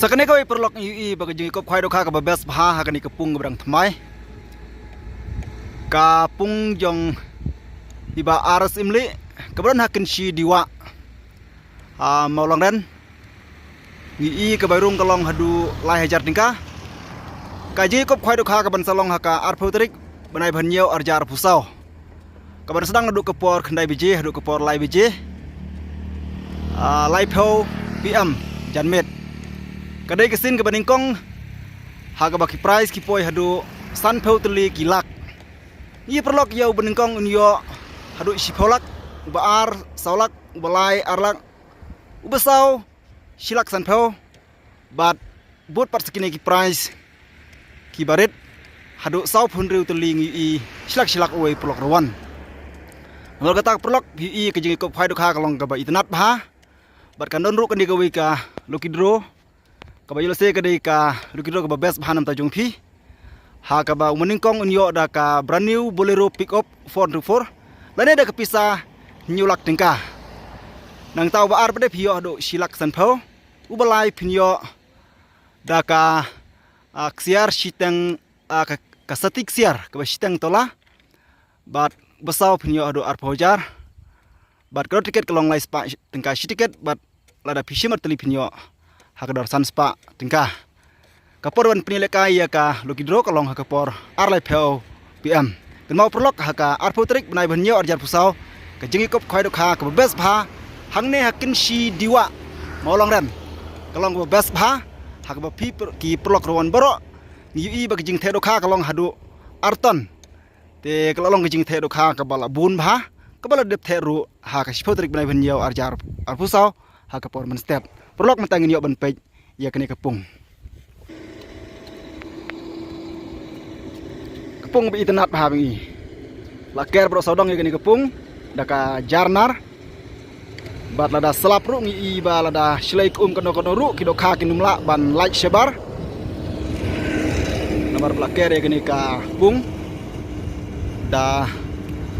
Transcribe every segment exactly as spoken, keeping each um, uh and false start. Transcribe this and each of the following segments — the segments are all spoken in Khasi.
Sa kane kawei paralok ngi ïohi ba ka jingïakop khwai dohkha kaba best bha ha kane ka pung kaba dang thymmai. Ka pung jong i Bah R S Imli kaba don ha Kynshi Diwah, ha Mawlangren. Ngi ïohi ka bai rung ka long haduh lai hajar tyngka. Ka jingïakop khwai dohkha ka ban sa long ha ka arphew tarik bnai ba hynñiew arhajar arphew saw. Ka ban sdang naduh ka por khyndai baje haduh ka por lai baje, ah, laiphew P M janmiet. Ka dei ka sien kaba nyngkong ha kaba ki prize ki poi haduh sanphew tylli ki lak. Ngi paralok, ïa uba nyngkong un ïoh haduh shiphew lak, uba ar saw lak, uba lai ar lak, uba saw shi lak sanphew. Bad bud pat sa kine ki prize kiba rit haduh sawphew hynriew tylli, ngi ïohi shi lak shi lak uwei paralok ruh wan. Namar kata ka paralok, ngi ïohi ka jingïakop khwai dohkha ka long kaba itynnad bha. Bad kan don ruh kane kawei ka lucky draw kaba ïoh lehse ka dei ka lucky draw kaba best bha na bynta jong phi. Ha kaba uba nyngkong un ïoh da ka brand new Bolero pickup four into four lane da ka pisa hynñiew lak tyngka. Nangta uba ar pat de phi ïoh haduh shi lak sanphew. Uba lai phin ïoh da ka, ah, ksiar shiteng, ah, ka, ka sati ksiar kaba shiteng tola. Bad uba saw phin ïoh haduh arphew hajar. Bad ka dor tiket ka long lai spah tyngka shi tiket, bad lada phi shim artylli phin ïoh ha ka dor san spah tyngka. Ka por ban pynïalehkai ïa ka lucky draw ka long ha ka por ar laiphew P M. Kynmaw paralok, ha ka arphew tarik bnai ba hynñiew arhajar arphew saw, ka jingïakop khwai dohkha kaba best bha hangne ha Kynshi Diwah, Mawlangren, ka long kaba best bha. Ha kaba phi par-, ki paralok ruh wan baroh, ngi ïohi ba ka jingtheh dohkha ka long haduh ar ton. Te ka la long ka jingtheh dohkha kaba la bun bha, kaba la dep theh ruh ha ka shiphew tarik bnai ba hynñiew arhajar arphew saw ha ka por mynstep. Paralok, mynta ngin ïoh ban peit ïa kane ka pung. Ka pung ba itynnad bha ba ngi la ker baroh sawdong ïa kane ka pung da ka jarnar. Bad lada slap ruh ngi ïohi ba lada shlei ka um kano kano ruh ki dohkha kin ym lah ban lait shabar. Namar ba la ker ïa kane ka pung da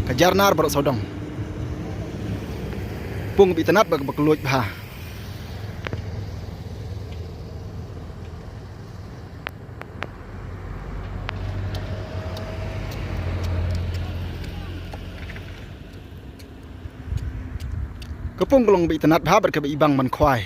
ka jarnar baroh sawdong. Pung ba itynnad bad ba kylluid bha. Ka pung ka long ba itynnad bha bad kaba ibang ban khwai.